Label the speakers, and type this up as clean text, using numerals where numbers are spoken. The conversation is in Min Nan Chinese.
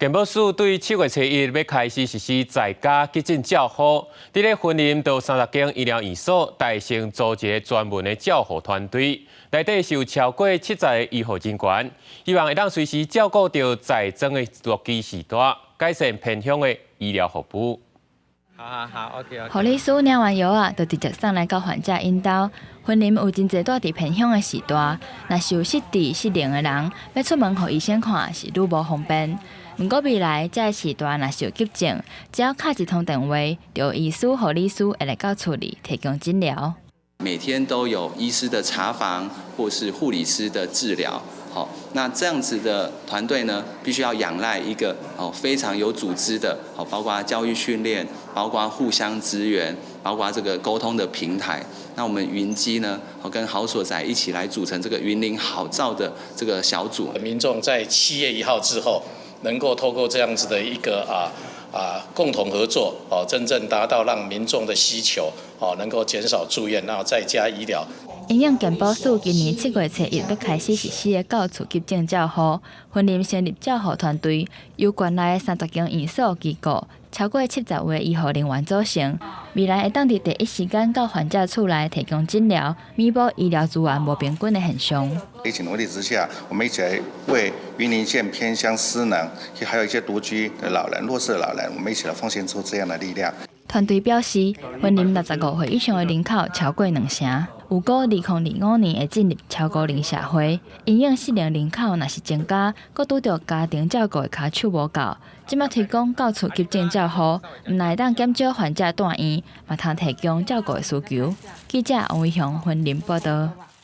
Speaker 1: 健保署對7月初1欲開始實施在家急診照護，佇咧雲林就30間醫療院所，帶先組一個專門的照護團隊，內底是有超過70個醫護人員，希望會當隨時照顧著在莊的獨居序大，改善偏鄉的醫療服務。
Speaker 2: 好好好，OK OK。
Speaker 3: 護理師領完藥仔，就直接送來到患者𪜶兜。雲林有真濟住佇偏鄉的序大，若是有失智失能的人，欲出門予醫生看是愈無方便。毋過未來，這个序大若是有急症，只要敲一通電話，就有醫師、護理師會來到厝裡提供診療。
Speaker 4: 每天都有醫師的查房或是護理師的治療。好，那這樣子的團隊呢，必須要仰賴一個哦非常有組織的，好，包括教育訓練，包括互相支援，包括這個溝通的平台。那我們雲基呢，跟好所在一起來組成這個雲林好照的這個小組。
Speaker 5: 民眾在7月1號之後，能夠透過這樣子的一個共同合作，哦，真正達到讓民眾的需求，哦，能夠減少住院，然後在家醫療。
Speaker 3: 因應健保署今年7月初1欲開始實施的到厝急診照護，雲林成立照護團隊，由縣內30間院所機構，超過70位醫護人員組成，未來會當佇第一時間到患者厝內提供診療，彌補醫療資源無平均的現象。
Speaker 6: 一起努力之下，我們一起來為雲林縣偏鄉失能，還有一些獨居的老人、弱勢的老人，我們一起來奉獻出這樣的力量。
Speaker 3: 團隊表示，雲林65歲以上的人口超過兩成，預估2025年會進入超高齡社會。因應失能人口若是增加，閣拄著家庭照顧的跤手無夠，這馬推廣到厝急診照護，毋但會當減少患者蹛院，嘛通提供照顧的需求。記者王偉雄雲林報道。